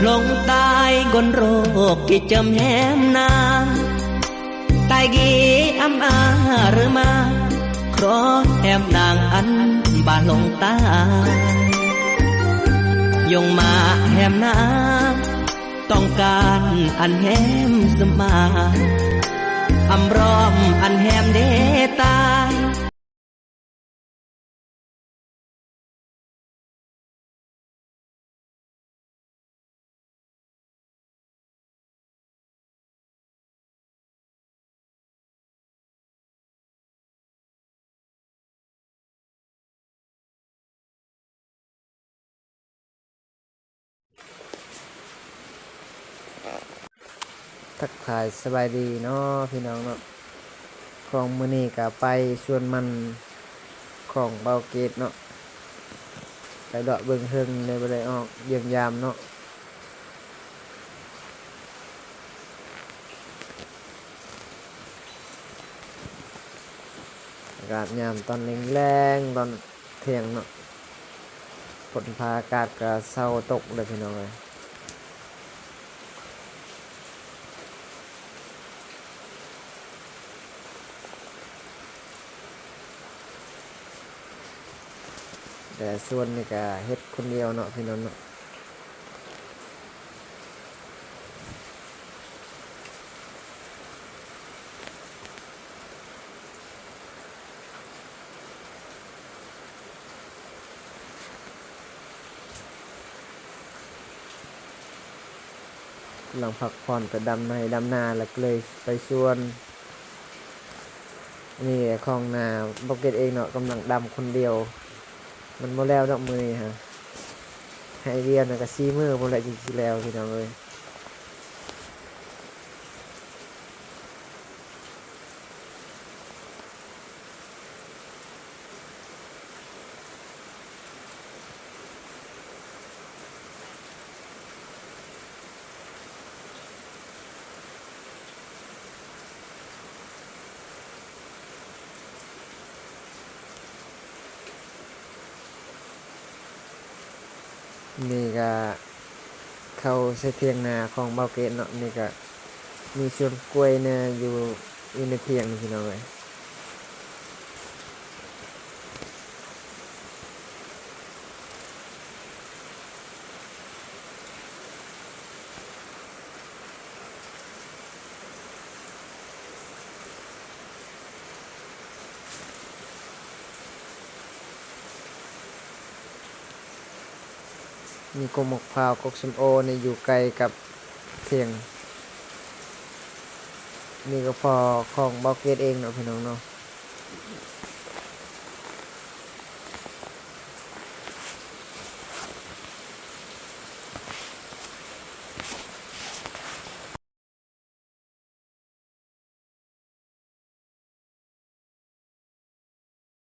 ລົງຕາຍກົ້ນໂລກ ກີ້ຈຳແຮມນາງ ຕາຍກີ້ອຳອາຫຼືມາ ຂໍແຮມນາງອັນບາລົງຕາຍ ຍົງມາແຮມນາງ ຕ້ອງການອັນແຮມສະມາ ອຳລອມອັນແຮມເດຕາຍ. ທັກທາຍສະບາຍດີເນາະພີ່ນ້ອງເນາະ, ຂອງມື້ນີ້ກະໄປສວນມັນຂອງເບົາເກດເນາະ, ໄປເລາະເບິ່ງເທິງ ໄດ້ບໍ່ໄດ້ອອກຢ້ຽມຢາມເນາະ. ອາກາດຍາມຕອນແລງໆ ຕອນທ່ຽງເນາະ, ຝົນຟ້າອາກາດກະເຊົາຕົກເລີຍພີ່ນ້ອງເອີຍ. ແຕ່ສວນນີ້ກະເຮັດຄົນດຽວເນາະພີ່ນ້ອງເນາະ. ກຳລັງພັກຜ່ອນ ໄປດຳໄຮ່ດຳນາ ແລ້ວກະເລີຍໄປສວນ. ນີ້ຂອງນາເບົາເກດເອງເນາະ, ກຳລັງດຳຄົນດຽວ ມັນບໍ່ແລ້ວດອກມື້ນີ້ຮະ, ໄຮ່ດຽວນະກະສີ່ມື້ພຸ້ນແຫຼະຈຶ່ງຊິແລ້ວພີ່ນ້ອງເອີຍ. ນີ້ກະເຂົ້າໃສ່ຖຽງນາຂອງເບົາເກດເນາະ, ນີ້ກະມີສວນກ້ວຍແດ່ຢູ່ ຢູ່ໃນຖຽງນີ້ພີ່ນ້ອງເອີຍ. ມີກົກໝາກພ້າວ ກົກສົ້ມໂອນີ້ຢູ່ໃກ້ກັບຖຽງ. ນີ້ກະພໍຂອງເບົາເກດເອງເນາະພີ່ນ້ອງເນາະ.